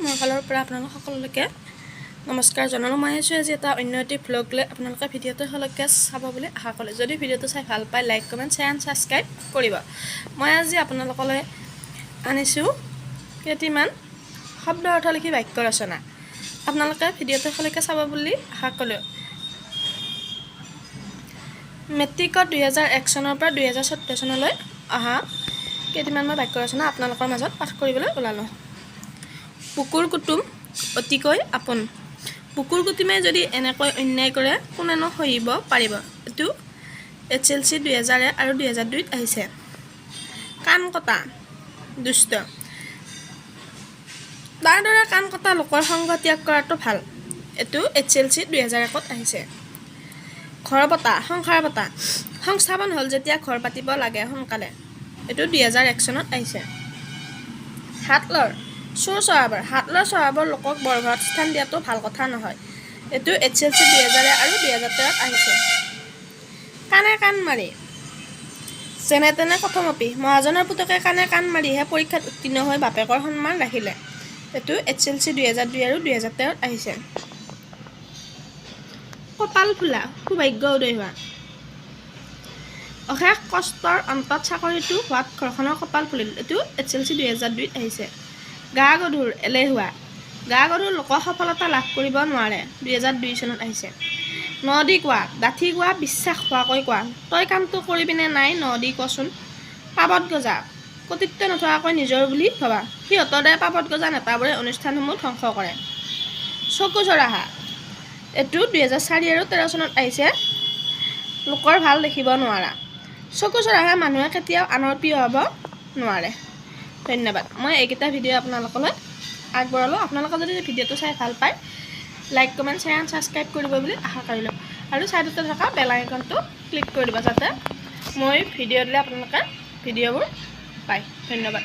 মোৰ ফালৰ পৰা আপোনালোক সকলোলৈকে নমস্কাৰ জনালোঁ। মই আহিছোঁ আজি এটা অন্য এটি ভ্লগ লৈ। আপোনালোকে ভিডিঅ'টো শেষলৈকে চাব বুলি আশা কৰিলোঁ। যদি ভিডিঅ'টো চাই ভাল পায়, like, comment, share and subscribe কৰিব। মই আজি আপোনালোকলৈ আনিছোঁ কেইটিমান শব্দ অৰ্থ লিখি বাক্য ৰচনা। আপোনালোকে ভিডিঅ'টো শেষলৈকে চাব বুলি আশা কৰিলোঁ। মেট্ৰিকত 2001 চনৰ পৰা 2014 চনলৈ অহা কেইটিমান মই বাক্য ৰচনা আপোনালোকৰ মাজত পাঠ কৰিবলৈ ওলালোঁ। বুকুৰ কুটুম অতিকৈ আপোন। বুকুৰ কুটুমে যদি এনেকৈ অন্যায় কৰে, কোনেনো সহিব পাৰিব? এইটো এইচএলচি 2001 আৰু 2002ত আহিছে। কাণ কটা, দুষ্ট। তাৰ দৰে কাণ কটা লোকৰ সংগ ত্যাগ কৰাটো ভাল। এইটো এইচএলচি 2001ত আহিছে। ঘৰ পতা, সংসাৰ পতা। সংস্থাপন হ'ল যেতিয়া ঘৰ পাতিব লাগে সোনকালে। এইটো 2001 চনত আহিছে। হাত লৰ, চোৰ স্বভাৱৰ। হাত লৰ স্বভাৱৰ লোকক বৰঘৰত স্থান দিয়াটো ভাল কথা নহয়। এইটো এইচএলচি 2001 আৰু 2013ত আহিছে। কাণে কাণ মাৰি, যেনে তেনে কথমপি। মহাজনৰ পুতেকে কাণে কাণ মাৰিহে পৰীক্ষাত উত্তীৰ্ণ হৈ বাপেকৰ সন্মান ৰাখিলে। এইটো এইচএলচি 2002 আৰু 2013ত আহিছে। কপাল ফুলা, সৌভাগ্য উদয় হোৱা। অশেষ কষ্টৰ অন্তত চাকৰিটো হোৱাত ঘৰখনৰ কপাল ফুলিল। এইটো এইচএলচি 2002ত আহিছে। গা গধুৰ, এলেহুৱা। গা গধুৰ লোক সফলতা লাভ কৰিব নোৱাৰে। 2002 চনত আহিছে। ন দি কোৱা, ডাঠি কোৱা, বিশ্বাস হোৱাকৈ কোৱা। তই কামটো কৰিবিনে নাই ন দি কচোন। পাবত গজা, কৰ্তৃত্ব নথকাকৈ নিজৰ বুলি ভবা। সিহঁতৰ দৰে পাবত গজা নেতাবোৰে অনুষ্ঠানসমূহ ধ্বংস কৰে। চকু চৰহা, এইটো 2004 আৰু 13 চনত আহিছে। লোকৰ ভাল দেখিব নোৱাৰা। চকু চৰহা মানুহে কেতিয়াও আনৰ প্ৰিয় হ'ব নোৱাৰে। ধন্যবাদ। মই এইকেইটা ভিডিঅ' আপোনালোকলৈ আগবঢ়ালোঁ। আপোনালোকে যদি ভিডিঅ'টো চাই ভাল পায়, like, comment, share and subscribe কৰিব বুলি আশা কৰিলোঁ আৰু ছাইডতে থকা বেল আইকনটো ক্লিক কৰি দিব, যাতে মই ভিডিঅ' দিলে আপোনালোকে ভিডিঅ'বোৰ পায়। ধন্যবাদ।